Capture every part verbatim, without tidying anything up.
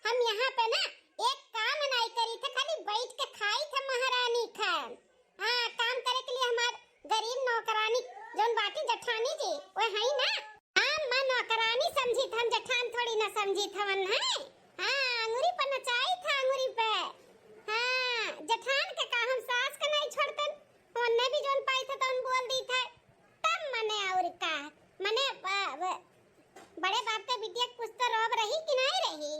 हम यहाँ पे ना एक काम नाई करी थे, खाली बैठ के खाई थे महारानी खान। हाँ, काम करे के लिए हमार गरीब नौकरानी जौन बाटी जेठानी जी, वो है ना। हाँ, माँ नौकरानी समझी थे हम, जेठान थोड़ी ना समझी थे वन है। हाँ, अंगुरी पर नचाई थे, अंगुरी पे। हाँ, जेठान के का हम सास के नहीं छोड़तन, उनने भी जौन पाई थे तो उन बोल दी थे। तब मने और का, मने, अ, ब-, बड़े बाप के बिटिया के कुछ तो रोब रही कि नहीं रही?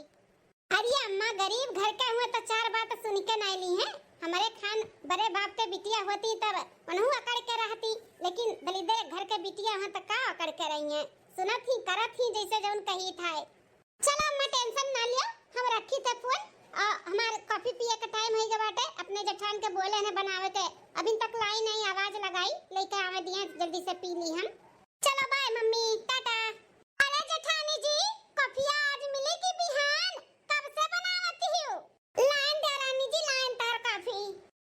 अरे अम्मा, गरीब घर के हुए तो चार बात सुन के नहीं ली है। हमारे खान बड़े बाप के बिटिया होती तब उनहू अकड़ के रहती, लेकिन दलिद्दर घर के बिटिया हुए तो का अकड़ के रही है, सुनत ही करत ही जैसे जौन कही था। चलो अम्मा, tension ना लियो, हम रखी थे फोन। आ, हमार कॉफी पिए के टाइम हो गया बाटे, अपने जेठान के बोले हैं बनावे के, अभी तक लाई नहीं, आवाज लगाई, लेके आवे दिए, जल्दी से पी ली हम। चलो बाय मम्मी, टाटा। अरे जेठानी जी, कॉफिया आज मिली कि बिहान? कब से बनावत हियो? लाइन देरानी जी, लाइन तार कॉफी।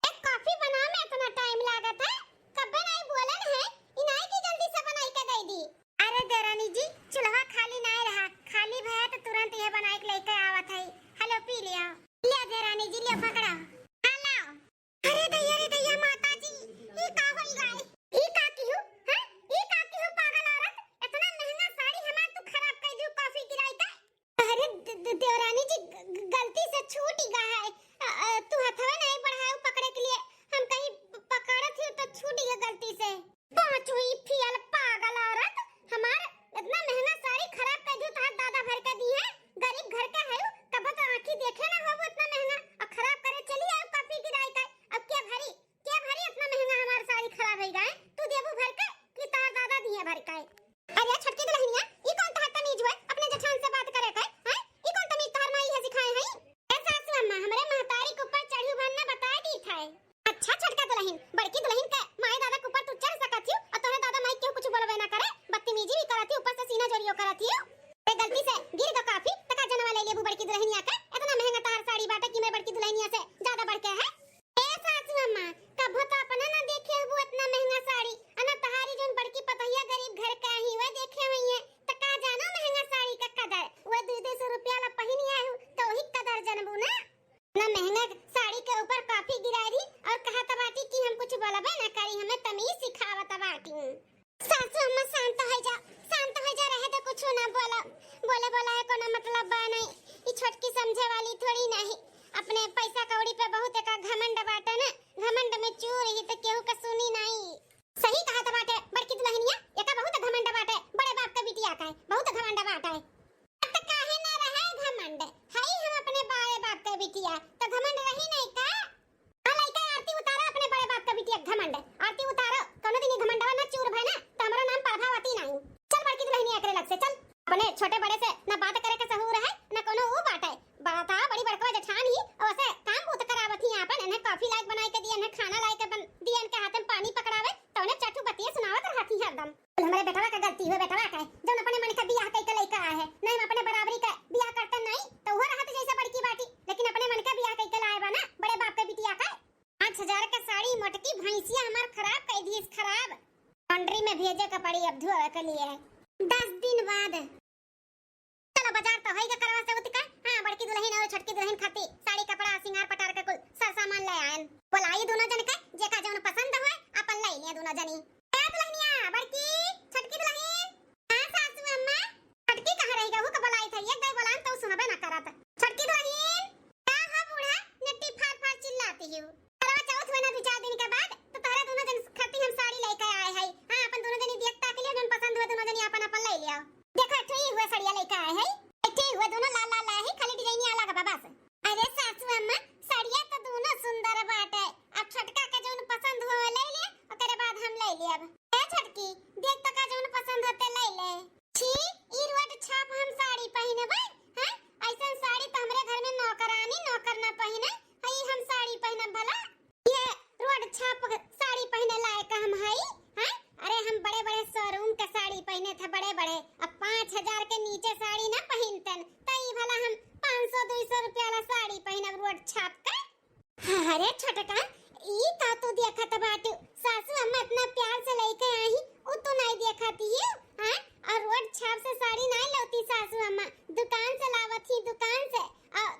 एक कॉफी बनावे में इतना टाइम लागत है, कब्बे नहीं बोलन है, इनाई की जल्दी से बनाई के दे दी। अरे देरानी जी, चूल्हा खाली नाय रहा, खाली भया तो तुरंत ये बनाई के लेके आवत है। हेलो, पी लिया। लिया देरानी जी, लिया पकड़ा। हाँ, लाओ। अरे दैया रे दैया, माता जी, ई का होई गए? ई का किहू? हैं? ई का किहू पागल औरत? इतना महंगा साड़ी हमार तू खराब कर दियो कॉफी गिराई के। अरे द-, द-, देवरानी जी, ग-, ग-, गलती से छूट ही गया है। अ, अ, तू हथवा नहीं बढ़ाए पकड़े के लिए, हम कहीं प-, पकड़त ही तो छूट गया गलती से। पाँच हुई फियल पागल औरत, हमार इतना महंगा साड़ी खराब कर दियो, तहार दादा भर के दी है, गरीब घर के है, कब तो आँखी देखे ना हो इतना महंगा, और खराब करे चली आयो कॉफी गिराई का। अब के भरी, के भरी इतना महंगा हमार साड़ी खराब हो गए, तू देबू भर के कि तहार दादा दिए भर के? अरे छोटकी दुल्हनिया, ई कौन तहार तमीज हुए अपने जेठान से बात करे के, हैं? ई कौन तमीज तहार माई है सिखाए हैं? ए सासू अम्मा, हमरे महतारी के ऊपर चढ़ी भर ना बता दी था। अच्छा छोटका दुल्हन, बड़की दुल्हन के माई दादा के ऊपर तू चढ़ सकत हियो और तोहरे दादा माई केहू कुछ बोलबे ना करे, बदतमीजी भी करत हियो, ऊपर से सीना जोरियो करत हियो। ए गलती से गिर ग कॉफी, त का जनवा ले लेबू बड़की दुल्हनिया के? इतना महंगा तहार साड़ी बाटे कि मेरे बड़की दुल्हनिया से ज्यादा बढ़ के है। ए सासू अम्मा, कभो तो अपना ना देखे हबू इतना महंगा साड़ी, अना तहारी जौन बड़की पतोहिया गरीब घर के ही, वह देखे हुई है, त का जानो महंगा साड़ी का कदर। वह दो दो सौ रुपया ला पहिन आए हूँ, तो वही कदर जनबू ना। ना महंगा साड़ी के ऊपर कॉफी गिरा दी और कहा त बाटी कि हम कुछ बोलबे ना करी, हमें तमीज सिखावत बाटी। सासू अम्मा शांत हो जा, शांत हो जा, रहे तो कुछ ना बोला, बोले बोला है कोनो मतलब बा नहीं। ई छोटकी समझे वाली थोड़ी नहीं, अपने पैसा कौड़ी पे बहुत एका घमंड बाटे ना, घमंड में चूर ही तो केहू का सुनी नहीं। सही कहा त बाटे बड़की दुल्हनिया, एका बहुत घमंड बाटे, बड़े बाप के बिटिया का है, बहुत घमंड बाटे। अब त काहे ना रहे घमंड, हई हम अपने बड़े बाप के बिटिया, त घमंड रही नहीं का? आ लइका आरती उतारा अपने बड़े बाप के बिटिया घमंड, आरती उतारा, कोनो दिन ई घमंडवा ना चूर भय ना, त हमरो नाम प्रभावती नहीं। चल बड़की दुल्हनिया एकरे लग से, चल। अपने छोटे बड़े से ना बात करे के सहूर है, ना कोनो ऊ बाटे। बड़ा बड़ी बड़कवा जेठान ही, ओसे काम बूत करावत ही आपन, इन्हें कॉफी लायक बनाई के दिए, इन्हें खाना लायक बन दिए, इनके हाथे में पानी पकड़ावे, तो उन्हें चटू बतिये सुनावत रहत ही हरदम। कुल हमरे बेटवा का गलती हुए, बेटवा का, जौन अपने मन का बियाह कई के लइका आए है, नहीं हम अपने बराबरी का बियाह करते नहीं, तो वो रहत जैसे बड़की बाटी, लेकिन अपने मन का बियाह कई के लाए बा ना, बड़े बाप के बिटिया का। पाँच हजार का साड़ी मोटकी भैंसिया हमार खराब कई दिस, खराब। लॉन्ड्री में भेजे का पड़ी अब धोवे के लिए। दस दिन बाद। चलो, बाजार तो होई गे करवा चौथ का। हाँ, बड़की दुल्हन और छोटकी दुल्हन खाती साड़ी, कपड़ा, सिंगार पटार के कुल सर सामान ले आयन। बोलाई दोनों जन के, जेका जौन पसंद होए, अपन ले लिए दोनों जनी। ए दुल्हनिया, बड़की, छोटकी दुल्हन। हाँ, सासू अम्मा। छोटकी कहाँ रही गहू के बोलाई था, एक दाई बोलान तो सुनबे ना करत। छोटकी दुल्हन, का हो बूढ़ा, नेटी फार फार चिल्लाती हो? करवा चौथ हुए ना दो चार दिन के बाद, तो तोहरे दोनों जन खाती हम साड़ी लेके आए हई। हाँ, अपन दोनों जनी देख ताक लियो, जौन पसंद हुए दोनों जनी अपन अपन ले लियो। देखो, एक ठो ई हुए साड़िया लेके आए हई, एक ठो ई हुए, दोनों लाल लाल लाए हई, खाली डिजाइनिया अलग बा बस। अरे सासू अम्मा, साड़िया तो दोनों सुंदर बाटे, अब छोटका के जौन पसंद हो ले ले, ओकरे बाद हम ले लेब। ए छोटकी, देख तो का जौन पसंद होते ले ले। छी, ई रोड छाप हम साड़ी पहिनबै, हैं? ऐसन साड़ी तो हमरे घर में नौकरानी नौकर ना पहिने, हई हम साड़ी पहिनब भला? ये रोड छाप साड़ी पहिने लायक हम हई, हैं? अरे हम बड़े बड़े शोरूम के साड़ी पहिने थे, बड़े बड़े, अब पाँच हजार के नीचे साड़ी ना पहिनतन, त ई भला हम पाँच सौ दुई सौ रुपया ला साड़ी पहिनब रोड छाप के? अरे छोटका, ई का तू देखत बाटू? सासू अम्मा इतना प्यार से लेके आई, उ तू नहीं देखत ही, हैं? और रोड छाप से साड़ी नहीं लौती सासू अम्मा, दुकान से लावत ही, दुकान से। और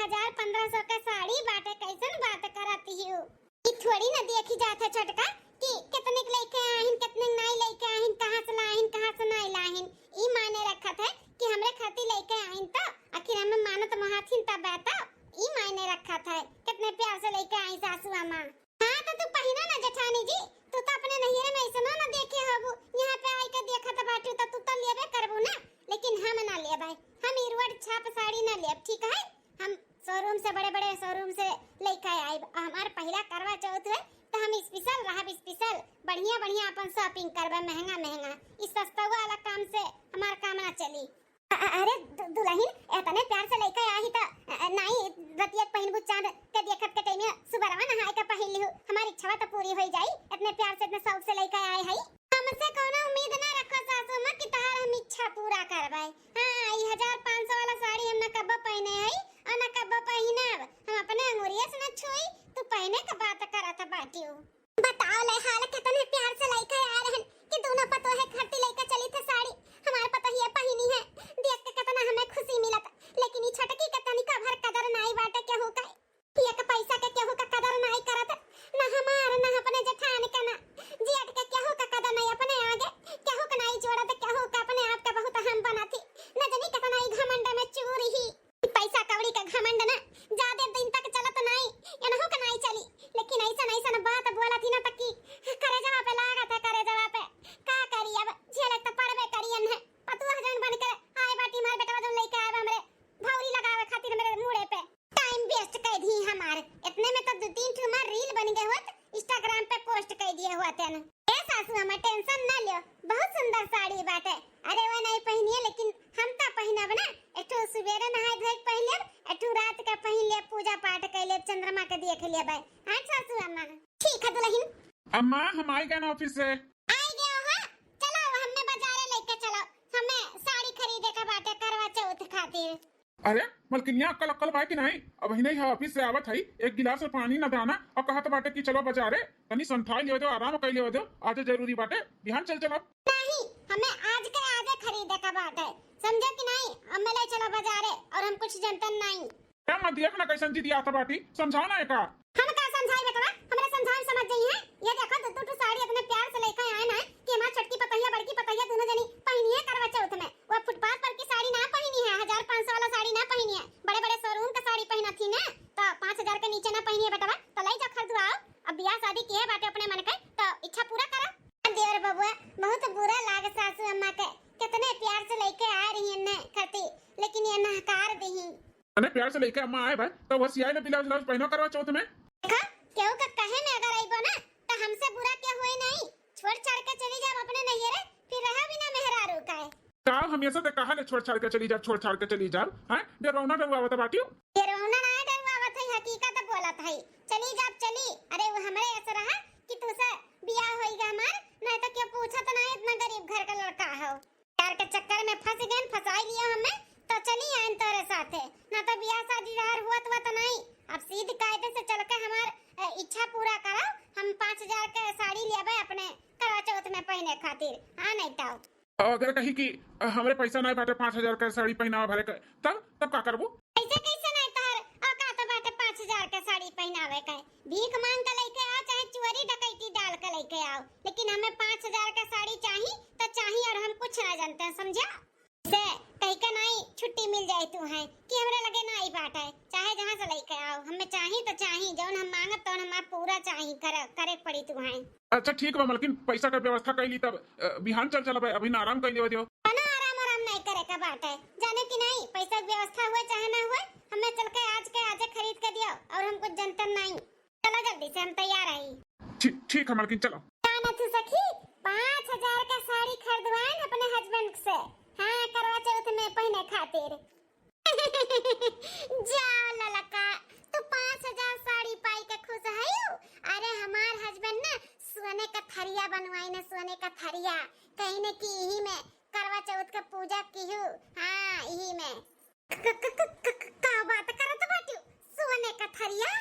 हजार पन्द्रह सौ के साड़ी बाटे, कैसन बात करत हियो? ई थोड़ी ना देखी जात है छोटका कि कितने के लेके आहिन, कितने के नाई लेके आहिन, कहाँ से लाहिन, कहाँ से नाई लाहिन। ई मायने रखत है कि हमरे खातिर लेके आहिन तो आखिर हमें मानत मोहाथिन तब है तो ई मायने रखत है कितने प्यार से लेके आई सासू अम्मा। हाँ तो तू पहिना ना जेठानी जी, तू तो अपने नैहरे में ऐसनो ना देखे हबू, यहाँ पे आई के देखत बाटू तो तू तो लेबे करबू ना, लेकिन हम ना लेबै। हम ई रोड छाप साड़ी ना लेब, ठीक है? हम शोरूम से, बड़े बड़े शोरूम से लेके आइब। हमार पहिला करवा चौथ है तो हम स्पेशल रहब, स्पेशल बढ़िया बढ़िया अपन शॉपिंग करबे, महंगा महंगा। इस सस्ता वाला काम से हमार काम ना चली। अ-, अ-, अरे दु-, दुलहिन, एतने प्यार से लइका आही त, अ, अ, नाई रतिया के पहिनबू चांद के देखत के टाइम सुबरवा नहाए के पहिन लिहू। हमार इच्छावा त पूरी होई जाई, एतने प्यार से, एतने शौक से लइका आए हई। हमसे कौनो उम्मीद ना रखो सासू माँ कि तहार हम इच्छा पूरा करबै। हाँ, ई हजार पाँच सौ वाला साड़ी हम ना कब्बो पहिने हई और ना कब्बो पहिनब। हम अपने अंगुरिया से ना छुई, तू पहिने के बात करत बाटियो। बताओ ले हाल, कितने प्यार से लइके आ रहन कि दोनों पतोहे खरती लइके चली थे साड़ी। हमार पतोहिया पहिनी है, देख के कितना हमें खुशी मिलत, लेकिन ई छोटकी के तनिका भर कदर नाई बाटे केहू का। एक पैसा के केहू का कदर नाई करत, ना हमार, ना अपने जेठान के, ना जेठ के, केहू का कदर नाई। अपने आगे केहू के नाई जोड़त, केहू का अपने आप के बहुत हम बनत ही। न जानी कितना ई घमंड में चूर ही। पैसा कौड़ी का घमंड ना ज्यादा दिन तक चलत नाई, एनहू के नाई चली, लेकिन ऐसन ऐसन बात बोलत ही ना त कि करेजवा पे लागत है, करेजवा पे। का करी अब, झेले त पड़बे करियन है। पतुआ जौन बन के आए बाटी, हमार बेटवा जौन लइके आए बा हमरे भौरी लगावे खातिर हमरे मूड़े पे। टाइम वेस्ट कर दी हमार, इतने में तो दो तीन ठो हमार रील बन गए होत, Instagram पे पोस्ट कर दिए होत। ए सासू, हमें टेंशन ना लियो, बहुत सुंदर साड़ी बाटे। अरे वो नहीं पहनिए, लेकिन हम तो पहनब ना। एक ठो सुबेरे नहाए धोए के पहन लेब, एक ठो रात का पहन लेब, पूजा पाठ कर लेब, चंद्रमा के देख लेब। हाँ सासू अम्मा। ठीक है दुलहिन। अम्मा, हम आए गए ना ऑफिस से। आए गए हो? चलो, हमें बाजारे लेके चलो, हमें साड़ी खरीदे का बाटे करवा चौथ खातिर। अरे मलकिनिया, अक्कल अक्कल बा कि नहीं? अबहिने ही ऑफिस से आवत हई, एक गिलास में पानी न दाना, और कहत बाटे कि चलो बाजारे, तनी संथाई लेवे दो, आराम कर लेवे दो, आज जरूरी बाटे, बिहान चल चलब। नहीं, हमें आज के आजे खरीदे का बाटे, समझे कि नहीं? हमें ले चलो बाजारे, और हम कुछ जनतन नहीं। ए अम्मा, देख ना कैसन जिदियात बाटी, समझाओ ना एका। हम का समझाई बेटवा, हमरे समझाए समझ जाई है। ये देखो, दू दू ठो साड़ी इतने प्यार से लेके आए ना कि हमार छोटकी पतोहिया, बड़की पतोहिया दोनों जनी पहिनिए करवा चौथ में। वो फुटपाथ पर की साड़ी ना पहिनी है, हजार पाँच सौ वाला साड़ी ना पहिनी है, बड़े बड़े शोरूम का साड़ी पहिना थी ना, तो पाँच हजार के नीचे ना पहिनी है बेटवा। तो ले जा खरीदवाओ, अब बियाह शादी किए बाटे अपने मन के, तो इच्छा पूरा करा। देवर बबुआ, बहुत बुरा लाग सासू अम्मा के, कितने प्यार से लेके आ रही है ने खती, लेकिन ये नहकार दही। अने प्यार से लेके अम्मा आए भाई, तो वो सियाई में ब्लाउज व्लाउज पहनो करवा चौथ में। देखा, केहू का कहे में अगर अइबो ना, तो हमसे बुरा के होई नहीं। छोड़ छाड़ के चली जाब अपने नैहरे, फिर रहा बिना मेहरारू का है। का हमेशा ते कहा ले छोड़ छाड़ के चली जाब, छोड़ छाड़ के चली जाब, हैं? डरौना डरवावत बाटियो। डरौना ना डरवावत है, हकीकत बोलत है। चली जाब चली। अरे वो हमरे ऐसे रहा कि तू से बियाह होई गा हमार, नहीं तो क्यों पूछत ना, इतना गरीब घर का लड़का हो। प्यार के चक्कर में फंस गए, फंसाई लिया हमें, तो चली आयन तोरे साथे, ना तो बियाह शादी रहर हुआ तो, तो नहीं। अब सीध कायदे से चल के हमार, अ, इच्छा पूरा करो, हम पाँच हजार के साड़ी लेबे अपने करवा चौथ में पहने खातिर। हाँ, नहीं तो। और अगर कही कि, अ, हमरे पैसा नहीं बाटे पाँच हजार के साड़ी पहनावा भरे के, तब, तब का करबू? ऐसे कैसे नहीं तोहर औकात बाटे पाँच हजार के साड़ी पहनावे के? भीख मांग के लेके आओ, चाहे चोरी डकैती डाल के लेके आओ, लेकिन हमें पाँच हजार का साड़ी चाही तो चाही, और हम कुछ ना जानते हैं, समझा? से कह के नाई छुट्टी मिल जाए तू है कि हमरे लगे नाई बाटे, चाहे जहाँ से लेके आओ, हमें चाही तो चाही, जौन हम मांगब तौन हमार पूरा चाही, करे, करे पड़ी तू है। अच्छा ठीक बा मलकिन, पैसा का व्यवस्था कर ली तब, अ, बिहान चल चलबे, अभी ना आराम कर लेवे दियो। ना आराम आराम नहीं करे का बाटे, जाने कि नहीं, पैसा की व्यवस्था हुए चाहे ना हुए, हमें चल के आज के आजे खरीद के दियो, और हम कुछ जनतन नहीं। चलो जल्दी से, हम तैयार हई। ठीक, ठीक है मलकिन, चलो। जानत हूँ सखी, पाँच हजार का साड़ी खरीदवाएन अपने हस्बैंड से, हाँ, करवा चौथ में पहने खातिर। जाओ ललका, तू पाँच हजार साड़ी पाई के खुश हयू? अरे हमार हस्बैंड ना सोने का थरिया बनवाई ना, सोने का थरिया, कहीं ने कि यही में करवा चौथ के पूजा किहू। हाँ, यही में। क-, क-, क-, क-, क-, का बात करत बाटू? सोने का थरिया?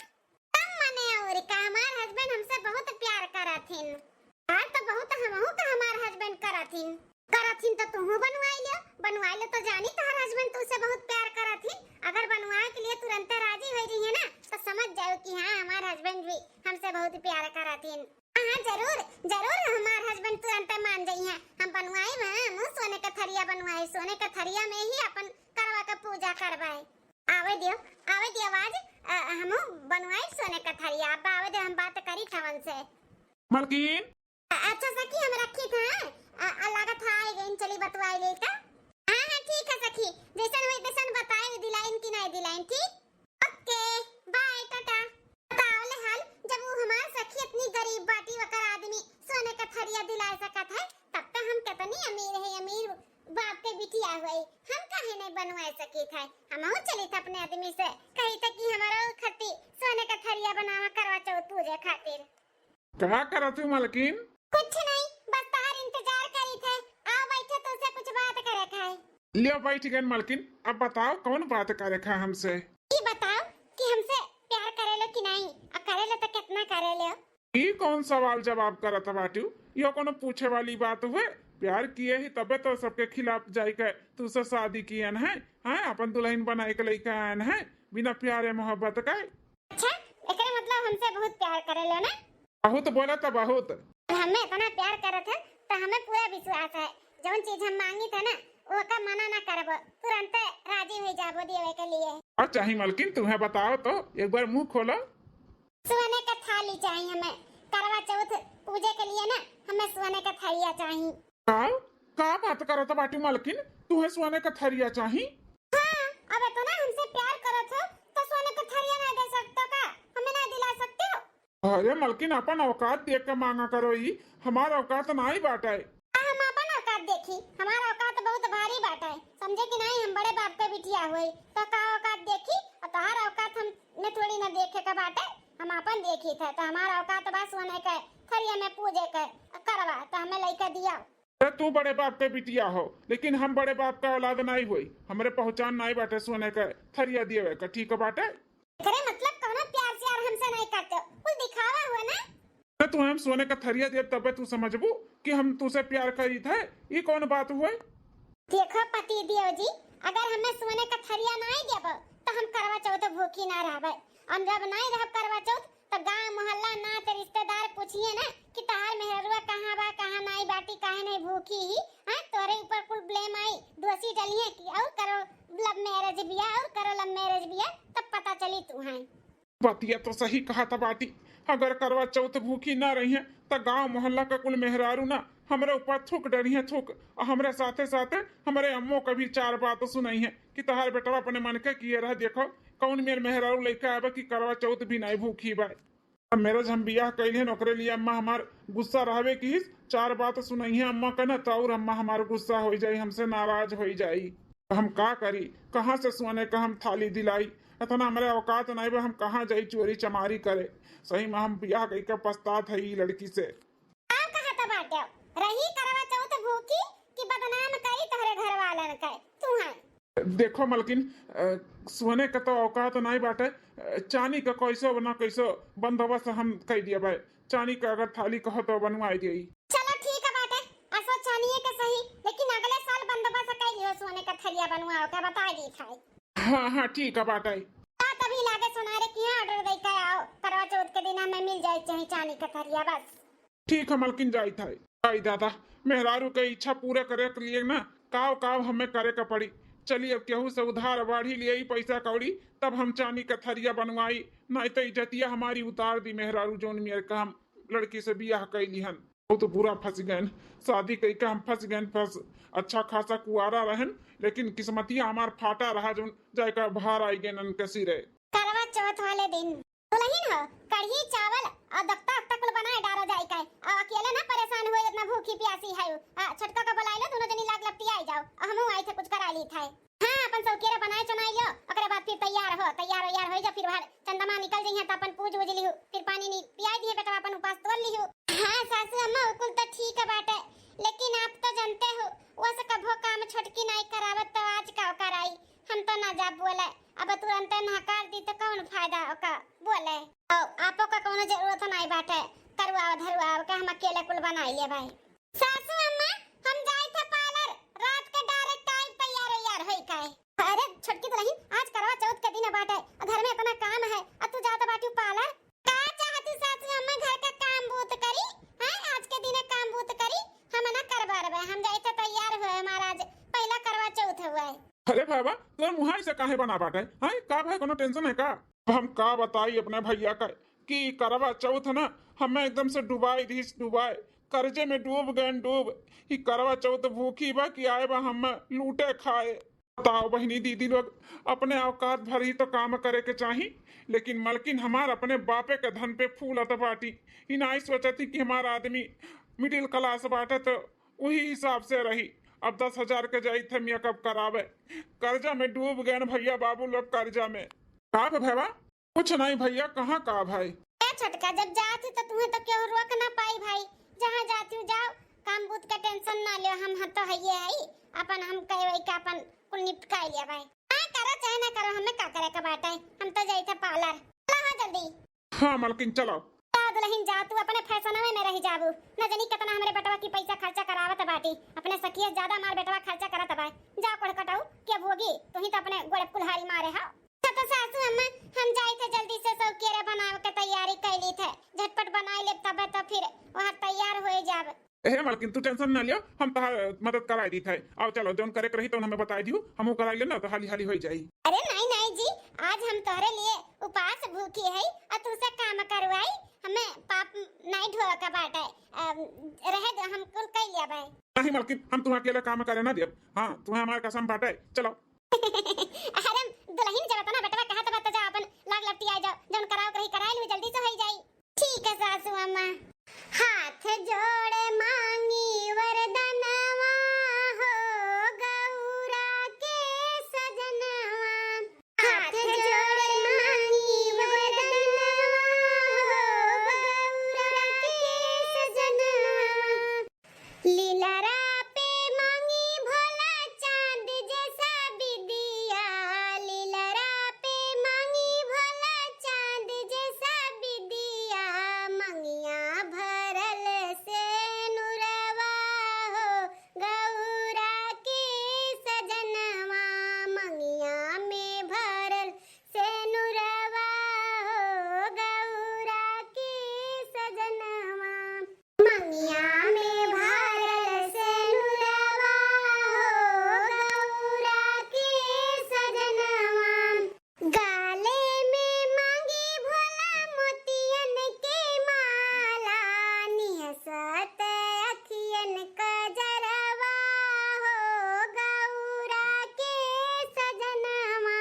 तब मने और का, हमार हस्बैंड हमसे बहुत प्यार करत हिन। प्यार तो बहुत हमहू का हमार हस्बैंड करत हिन। करत हिन तो तुहू बनवाई लियो, बनवाई लियो तो जानी तोहर हस्बैंड तुझसे बहुत प्यार करत हिन। अगर बनवाए के लिए तुरंते राजी होइ जइहें ना, तो समझ जाओ कि हाँ, हमार husband भी हमसे बहुत प्यार करत हिन। हाँ, हाँ, जरूर, जरूर हमार husband तुरंते मान जइहें। हम बनवाई, हाँ, हम सोने का थरिया बनवाई, सोने का थरिया में ही अपन करवा के पूजा करवाई। आवे दियो, आवे दियो आज, अ, हमहू बनवाई सोने का थरिया। अब आवे दे, हम बात करी थवन से। मलकिन। अ-, अच्छा सखी, हम रखी थे, अ, अ, लागत है आए गइन, चली बतवाई ले का। हाँ, हाँ, ठीक है सखी, जैसन होई तैसन बताए, दिलाइन कि नहीं दिलाइन, ठीक? OK, bye, टाटा। बताओ ले हाल, जब वो हमार सखी इतनी गरीब बाटी, वकर आदमी सोने का थरिया दिला सकत है, तब तो हम कितनी अमीर है, अमीर बाप के बिटिया हुई, हम काहे नहीं बनवा सकी थे? हमहू चली थे अपने आदमी से, कही थे कि हमारा खती सोने का थरिया बनावा करवा चौथ पूजे खातिर। का करत हूँ मलकिन? कुछ नहीं, बस तहार इंतजार करी थे। आओ बैठो, तुझसे कुछ बात करे के है। लियो बैठ गए मलकिन, अब बताओ कौन बात करे के है हमसे? ई बताओ कि हमसे प्यार करेलो कि नहीं, और करेलो तो कितना करेलो? ई कौन सवाल जवाब करत बाटू? यो कोनो पूछे वाली बात हुए? प्यार किए ही तबे तो सबके खिलाफ जाई के तुझसे शादी कियन है, हैं? अपन दुल्हन बनाए के लइके आयन है, बिना प्यारे मोहब्बत के। अच्छा, एकरे मतलब हमसे बहुत प्यार करेलो ना? बहुत बोला तो बहुत। हमें इतना प्यार करत है तो हमें पूरा विश्वास है, जौन चीज हम मांगी थे ना, ओका मना ना करबो, तुरंते राजी हो जाबो देवे के लिए। और चाही मलकिन, तुम्हें बताओ तो, एक बार मुंह खोलो। सोने का थाली चाही हमें, करवा चौथ पूजे के लिए ना, हमें सोने का थरिया चाही। का? का बात करत बाटू मलकिन? तुहे सोने का थरिया चाही? हाँ, अब इतना हमसे प्यार करत हो, तो सोने का थरिया ना दे सकते का? हमें ना दिला सकते हो? अरे मलकिन, अपन औकात देख के मांगा करो, ई हमार औकात नाई बाटे। आ, हम अपन औकात देखी, हमार औकात बहुत भारी बाटे, समझे कि नाई? हम बड़े बाप के बिटिया होई, तो का औकात देखी? और तोहार औकात हम में थोड़ी ना देखे के बाटे, हम अपन देखी थे, तो हमार औकात बा सोने के थरिया में पूजे के करवा, तो हमें लइका दिया। अरे तू बड़े बाप के बिटिया हो, लेकिन हम बड़े बाप का औलाद नाई होई, हमरे पहचान नाई बाटे सोने के थरिया दिए का, ठीक बाटे? अरे मतलब कौनो प्यार श्यार हमसे नहीं करते, कुल दिखावा हुआ ना। अरे तू हम सोने का थरिया देब तबे तू समझबू कि हम तुझसे प्यार करी थे, ई कौन बात हुए? देखो पति देव जी, अगर हमें सोने का थरिया नहीं देबो तो हम करवा चौथ भूखी ना रहबे, और जब नहीं रहब करवा चौथ तो गांव मोहल्ला नात रिश्तेदार पूछिए ना कि तहार मेहररुआ कहाँ बा, कहाँ नाई बाटी, काहे नहीं भूखी ही, हैं? तोरे ऊपर कुल blame आई, दोषी डलिए कि और करो love marriage बिया, और करो love marriage बिया, तब पता चली तू हैं। बतिया तो सही कहा था बाटी, अगर करवा चौथ भूखी ना रही है तो गांव मोहल्ला का कुल मेहरारू ना हमरे ऊपर थूक डरी है थूक, और हमरे साथे साथे हमरे अम्मो का भी चार बात सुनाई है कि तहार बेटवा अपने मन के किए रह, देखो कौन मेर मेहरारू लइका आवे कि करवा चौथ भी नहीं भूखी बा। अब मेरे हम बियाह कैलिहन, ओकरे लिए अम्मा हमार गुस्सा रहबे की, चार बात सुनइहे अम्मा के ना, तो और अम्मा हमार गुस्सा होइ जाई, हमसे नाराज होइ जाई। हम का करी, कहाँ से सोने का हम थाली दिलाई? इतना हमरे औकात नहीं बा, हम कहाँ जाई चोरी चमारी करे? सही में हम बियाह कइके पछतात है ई लड़की से। का कहत बाटे? रही करवा चौथ भूखी कि बदनाम करी तोहरे घर वालन के? तू है। देखो मलकिन, अ, सोने का तो औकात नाई बाटे, अ, चानी का कैसो ना कैसो बंदोबस्त हम कई दिया भाई। चानी का अगर थाली कहो तो बनवाई दिए। चलो ठीक है बाटे, असो चानिए के सही, लेकिन अगले साल बंदोबस्त कई लियो सोने का थरिया बनवाओ का बता दी था। हाँ, हाँ, ठीक है बाटे। तो तभी लागे सोनारे की यहाँ order दे के आओ, करवा चौथ के दिन हमें मिल जाए चाहे चानी का थरिया बस। ठीक है मलकिन, जाइत है। आई दादा, मेहरारू के इच्छा पूरा करे के लिए ना काव काव हमें करे के पड़ी। चली अब केहू से उधार बाढ़ी लिए ई पैसा कौड़ी, तब हम चानी का थरिया बनवाई, नहीं तो इज्जतिया हमारी उतार दी मेहरारू जौन मेर का हम लड़की से बियाह कैली हन। बहुत बुरा फंस गए, शादी कई के हम फंस गए, फंस। अच्छा खासा कुआरा रहन, लेकिन किस्मतिया हमार फाटा रहा जौन जाए का भार आई गए नन के सिरे। करवा चौथ वाले दिन दुल्हन हो, कढ़ी चावल और दख्ता उख्ता कुल बनाए डारो जाई का, और अकेले ना परेशान हुए, इतना भूखी प्यासी है। आ, छोटका को बुलाई लो, दोनों जनी लाग लपटी आई जाओ, और हमहू आई थे कुछ करा ली था। हाँ, अपन सौकेरा बनाए चुनाई लो, ओकरे बाद फिर तैयार हो, तैयार वैयार हो जा, फिर बाहर चंदमा निकल जइहे तो अपन पूज उज लिहू, फिर पानी नी पियाई दिए बेटवा, अपन उपास तोड़ लिहू। हाँ सासू अम्मा, उ कुल तो ठीक है बाटे, लेकिन आप तो जानते हो, वो से कभो काम छोटकी नाई करावत तो आज का कराई, हम तो ना जाब बोले। अब तुरंते नकार दी तो कौन फायदा ओका बोले? ओ, आपो का कौनो जरूरत नाई बाटे, करवाओ धरवाओ के हम अकेले कुल बनाई ले भाई। सासू अम्मा, हम जाई थे parlour, रात के direct आई तैयार वैयार होई काहे। अरे छोटकी दुल्हन, आज करवा अरे भैया, तोर मुँह ऐसे काहे बना बाटे? हैं, का भाई, कोनो tension है का? अब हम का बताई अपने भैया का कि करवा चौथ ना हमें एकदम से डुबाई दीस, डुबाए, कर्जे में डूब गए, डूब। ई करवा चौथ भूखी बा कि आए बा हम लूटे खाए। बताओ बहिनी दीदी लोग, अपने औकात भर ही तो काम करे के चाही, लेकिन मलकिन हमार अपने बापे के धन पे फूलत बाटी। ई नाई सोचत ही कि हमार आदमी middle class बाटे तो वही हिसाब से रही। अब दस हजार के जाई थे makeup करावे, कर्जा में डूब गए न भैया बाबू लोग, कर्जा में। का बे भैया? कुछ नहीं भैया, कहाँ का भाई? ए छोटका, जब जात ही तो तुम्हें तो केहू रोक ना पाई भाई, जहाँ जाती हूँ जाओ, काम बूत का tension ना लियो, हम हम तो हइये हई, अपन हम कहवे का अपन कुल निपटाई लिया भाई। हाँ करो चाहे ना करो, हमें का करे का बाटे, हम तो जाई थे parlour। चलो हो जल्दी। हाँ मलकिन चलो। जा दुलहिन जा, तू अपने फैसनवे में रही जाबू, न जनी केतना हमरे बेटवा की पैसा खर्चा करावत बाटी, अपने सखिया ज्यादा हमार बेटवा खर्चा करत बा। जा कोढ़ कटाऊ के भोगी, तू ही तो अपने गोड़े कुल्हाड़ी मारे हो। अच्छा तो सासू अम्मा, हम जाई थे जल्दी से, सब केरे बनावे के तैयारी कैली थे, झटपट बनाई लेब तबे तो फिर वहाँ तैयार होए जाब। ए मलकिन, तू tension ना लियो, हम तहार मदद कराई दी थे। आओ चलो, जौन करे के रही तो हमें बताई दियो, हम वो कराई लेना तो हाली हाली होई जाई। अरे नहीं नहीं जी, आज हम तोहरे लिए उपास भूखी है और तुझसे काम करवाई, हमें पाप नहीं ढोवे का बाटे। अम, रहे दो, हम कुल कई लिया भाई। नहीं मलकिन, हम तुम्हें अकेले काम करे ना देब। हाँ, तुम्हें हमारे कसम बाटे। चलो। अरे दुलहिन, जब इतना बेटवा कहत बा तो जा अपन लाग लपटी आ जाओ, जौन कराओ के रही कराई लू, जल्दी से होई जाई। ठीक है सासू अम्मा। हाथ जोड़े मांगी वरदनवा हो गौरा के सजनवा। हाथ जोड़े मांगी वरदनवा हो गौरा के सजनवा। लीलरा पे मांगी भोला चांद जैसा बिदिया, लीलरा पे मांगी भोला चांद जैसा बिदिया, मंगिया भरल से नुरवा हो गौरा के सजनवा, मंगिया में भरल से नुरवा हो गौरा के सजनवा। मंगिया में भरल सेनुरवा हो गौरा के सजनवा। गाले में मांगी भोला मोतियन के माला, निहसत अखियन कजरवा हो गौरा के सजनवा।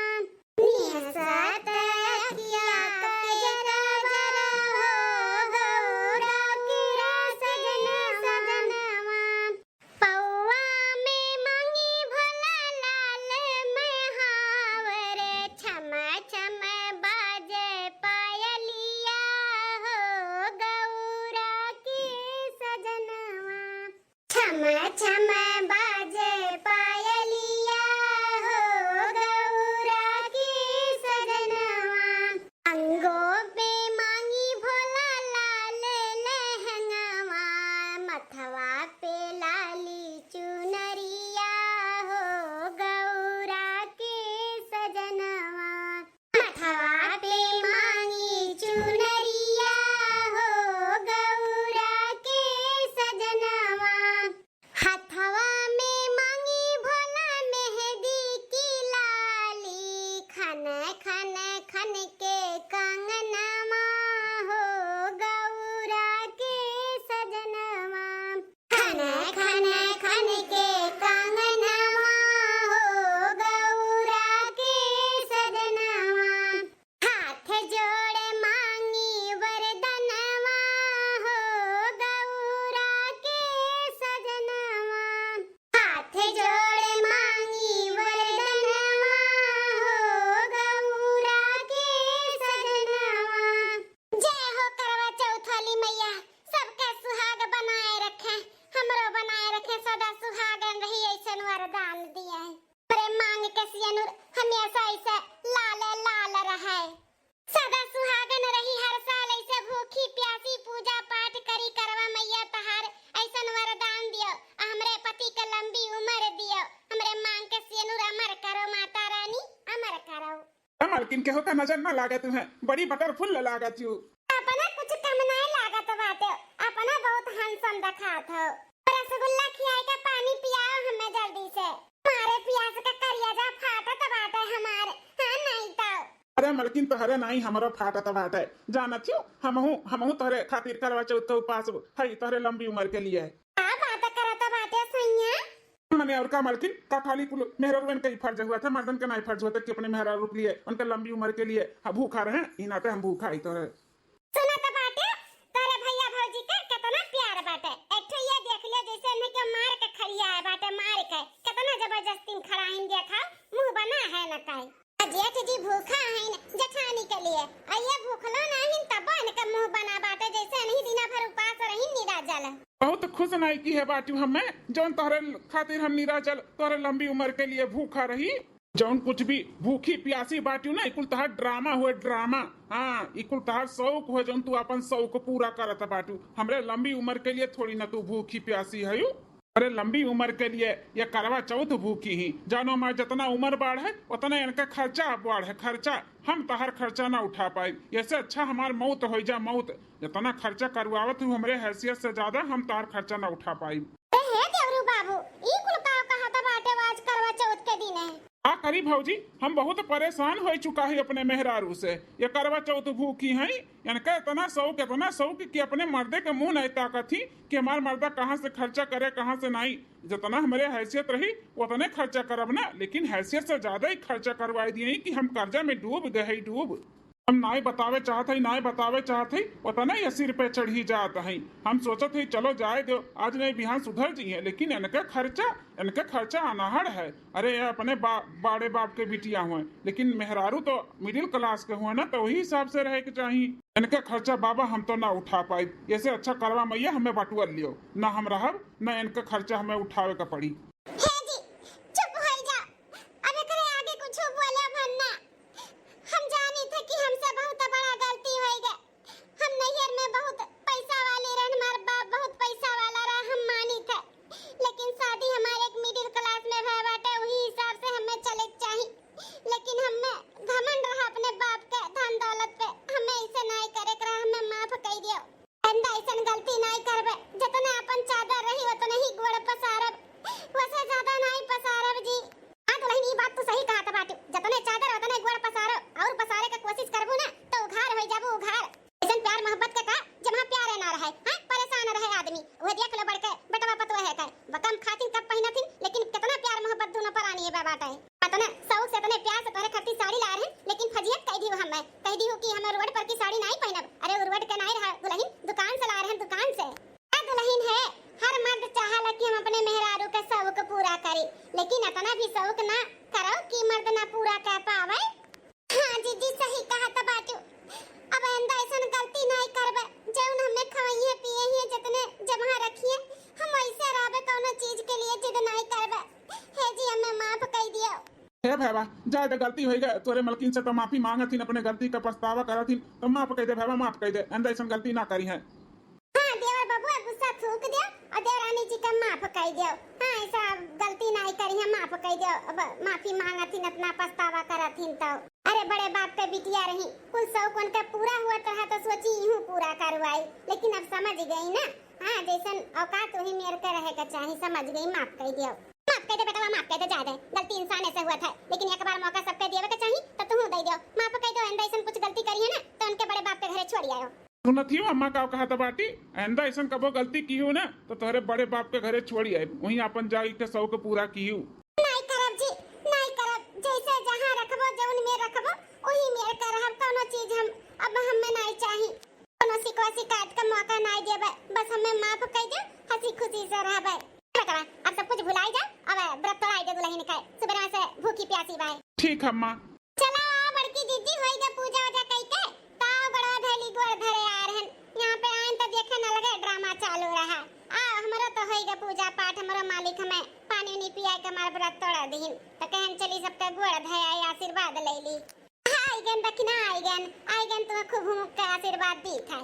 निहसत अखिया कजरवा हो गौरा के सजनवा। पौआ में मांगी भोला लाल महावर, छम छम बाजे पायलिया हो गौरा के सजनवा। छम छम बाजे पायलिया हो गौरा के सजनवा। अंगों पे मांगी भोला लाल लहंगवा, मथवा पे लाली चुनरिया हो गौरा के सजनवा। मथवा पे मांगी चुनरिया हो गौरा के सजनवा। हथवा में मांगी भोला मेहंदी की लाली, खन खन खन के कंगनवा हो गौरा के सजनवा। खन खन खन के कंगनवा हो गौरा के सजनवा। हाथ जोड़े मांगी वरदनवा हो गौरा के सजनवा। हाथ जोड़े मांगी वरदनवा हो गौरा के सजनवा। जय हो करवा चौथ वाली मैया, सबका सुहाग बनाए रखे, हमरो बनाए रखे, सदा सुहागन रही, ऐसन वरदान दिए। हमरे मांग के सियनुर हमेशा ऐसे लाल लाल रहे। सदा सुहागन रही, हर साल ऐसे भूखी प्यासी पूजा पाठ करी, करवा मैया तहार ऐसन वरदान दियो, आ हमरे पति के लंबी उम्र दियो, हमरे मांग के सियनुर अमर करो माता रानी, अमर करो। ए मालकिन, केहू का नजर ना लागे तुम्हें, बड़ी बटरफुल लागत यू। अपना कुछ कम नाय लागत बाटे, अपना बहुत handsome देखात हो। रसगुल्ला खियाए के पानी पियाओ हमें जल्दी से, मारे पियास का करिया जा मलकिन, तोहरे नाई हमरो फाटत बाटे। जानत हियो, हमहू, हमहू तोहरे खातिर करवा चौथ के उपास हई, तोहरे लंबी उमर के लिए। का बात करत बाटे सैया? मने और का मलकिन, का खाली कुल मेहरारुअन के ही फर्ज हुआ था, मर्दन के नाई फर्ज हुआ था कि अपने मेहरारू के लिए, उनके लंबी उमर के लिए, हाँ, भूखा रहे, ई नाते हम भूखा ही तो रहे। सुनत बाटे, तोरे भैया भौजी के केतना प्यार बाटे। एक ठो ये देख लियो, जैसे इन्हें के मार के खड़िया है बाटे, मार के। केतना जबरदस्ती में खड़ा है, देखा, मुंह बना है न काई। आ जेठ जी भूखा हईन जेठानी के लिए, आ ये भूखलो नाहिन तब इनके मुंह बना बाटे, जैसे इन्हीं दिना भर उपास रही निराजल। बहुत खुश नाई की है बाटू हमें, जौन तोहरे खातिर हम निराजल, तोहरे लंबी उम्र के लिए भूखा रही। जौन कुछ भी भूखी प्यासी बाटू ना, ई कुल तहार ड्रामा हुए, ड्रामा। हाँ, ई कुल तहार शौक हुए, जौन तू अपन शौक पूरा करत बाटू। हमरे लंबी उम्र के लिए थोड़ी ना तू भूखी प्यासी हयू। अरे, लंबी उम्र के लिए ये करवा चौथ भूखी ही। जानो माँ, जितना उम्र बाढ़े, उतना इनका खर्चा बढ़े, खर्चा। हम तहार खर्चा ना उठा पाई, ऐसे अच्छा हमार मौत हो जा, मौत। जितना खर्चा करवावत हूँ, हमरे हैसियत से ज्यादा हम तहार खर्चा ना उठा पाई। ए, हे देवरू बाबू, ई कुल का कहत बाटे आज करवा चौथ के दिन है? का करी भौजी, हम बहुत परेशान हो चुका है अपने मेहरारू से। ये करवा चौथ भूखी हैं, इनका इतना शौक, इतना शौक कि अपने मर्दे के मुंह नहीं ताकत ही कि हमार मर्दा कहाँ से खर्चा करे, कहाँ से नहीं। जितना हमरे हैसियत रही, उतने खर्चा करब ना, लेकिन हैसियत से ज्यादा ही खर्चा करवाई दिए कि हम कर्जा में डूब गए ही, डूब। हम नाई बतावे चाहत हई, नाई बतावे चाहत हई, उतने ये सिर पे चढ़ी जात हई। हम सोचत हई, चलो जाए दो, आज नहीं बिहान सुधर जइहे, लेकिन इनके खर्चा, इनके खर्चा अनहड़ है। अरे, ये अपने बा-, बड़े बाप के बिटिया हुए, लेकिन मेहरारू तो मिडिल क्लास के हुए ना, तो वही हिसाब से रहे के चाही। इनके खर्चा बाबा हम तो ना उठा पाई, ऐसे अच्छा करवा मैया हमें बटुआ लियो, ना हम रहब, ना इनके खर्चा हमें उठावे का पड़ी। हे जी, चुप हो जा, अब एकरे आगे कुछ बोले भर ना। हम जानी थे कि हमसे बहुत बड़ा गलती होई गए। हम नैहर में बहुत पैसा वाली रहन, हमार बाप बहुत पैसा वाला रहा, हम मानी थे, लेकिन शादी हमारे एक मिडिल क्लास में भय बाटे, वही हिसाब से हमें चले के चाही। लेकिन हमें घमंड रहा अपने बाप के धन दौलत पे, हमें ऐसे नाई करे के रहा, हमें माफ कर दियो। आइंदा ऐसन गलती नाई करबे, जतने अपन चादर रही उतने ही गोड़ पसारब, वसे ज्यादा नाई पसारब जी। हाँ दुल्हन, ई बात तू सही कहत बाटू, जतने चादर उतने गोड़ पसारो, और पसारे के कोशिश करबू ना तो उघार हो जाबू उघार। ऐसन प्यार मोहब्बत के का, जहाँ प्यारे ना रहे, हाँ परेशान रहे आदमी। वह देख लो बड़के बेटवा पतोह है का, कम खातिन कम पहिनथिन, लेकिन कितना प्यार मोहब्बत दोनों परानी है बाटे। अतने शौक से, अतने प्यार से तोहरे खातिर साड़ी लाए रहन, लेकिन फजीहत कह दियो हमें, कह दियो कि हमें रोड पर की साड़ी नाई पहनब। अरे, उ रोड के नाई रहा दुल्हन, दुकान से लाए रहन, दुकान से। ए दुल्हन है, हर मर्द चाहला कि हम अपने मेहरारू के शौक पूरा करी, लेकिन अतना भी शौक ना करो कि मर्द ना पूरा कर पावे। हाँ जीजी, सही कहत बाटू। अब आइंदा ऐसन गलती नाई करबे। जौन हमें खवइहे पियइहे, जितने जमहा रखिहे, हम वैसे रहबे, कौनो चीज के लिए जिद नाई करबे। हे जी, हमें माफ कर दियो। हे भैया, जाए दे, गलती होई गए, तोरे मलकिन से तो माफी मांगत हिन, अपने गलती का पछतावा करत हिन, तो माफ कर दे भैया, माफ कर दे, आइंदा ऐसन गलती ना करिहे। हाँ, देवर बबुआ गुस्सा थूक दियो और देवरानी जी का माफ कर दियो। हाँ, ऐसा गलती नाई करिहे, माफ कर दियो। अब माफी मांगत हिन, इतना पछतावा करत हिन तो। अरे, बड़े बाप के बिटिया रही, कुल शौक उनका पूरा हुआ रहा तो सोची इहूँ पूरा करवाई, लेकिन अब समझ गई ना। हाँ, जैसन औकात वही मेर के रहे के चाही, समझ गई, माफ कर दियो। माफ कर दे बेटवा, माफ कर दे, जाए दे, गलती इंसान से हुआ था, लेकिन एक बार मौका सबके देवे के चाही, तो तुहूँ दे दियो, माफ कर दियो। आइंदा ऐसन कुछ गलती करिहे ना तो उनके बड़े बाप के घरे छोड़ आयो। सुनत हियो अम्मा का कहत बाटी, आइंदा ऐसन कबो गलती किहू ना, तो तोहरे बड़े बाप के घरे छोड़ी आइब, वहीं आपन जाई के शौक पूरा किहू। नाई करब जी, नाई करब, जैसे जहाँ रखबो, जौन में रखबो, वही में के रहब, कौनो चीज हम, अब हमें नाई चाही, कौनो शिकवा शिकायत का मौका नाई देबे, बस हमें माफ कर दे, हंसी खुशी से रहबे। बेटवा, अब सब कुछ भुलाई जा, अब व्रत तोड़ाई दे दुल्हन के, सुबह से भूखी प्यासी बाय। ठीक है अम्मा। चला आ बड़की दीदी, होई गए पूजा वूजा कई के, ताव गोड़वा धैली गोड़ धरे आ रहन। यहाँ पे आइन तो देखे न लगे ड्रामा चालू रहा। आ हमरो तो होई गए पूजा पाठ, हमरो मालिक हमें पानी उनी पिया के हमार व्रत तोड़ा दीन। तो कहन चली सबके गोड़ धरे आई, आशीर्वाद ले ली। आई गन दखिना, आई गन, आई गन तुम्हें खूब हुमुक के आशीर्वाद दी था।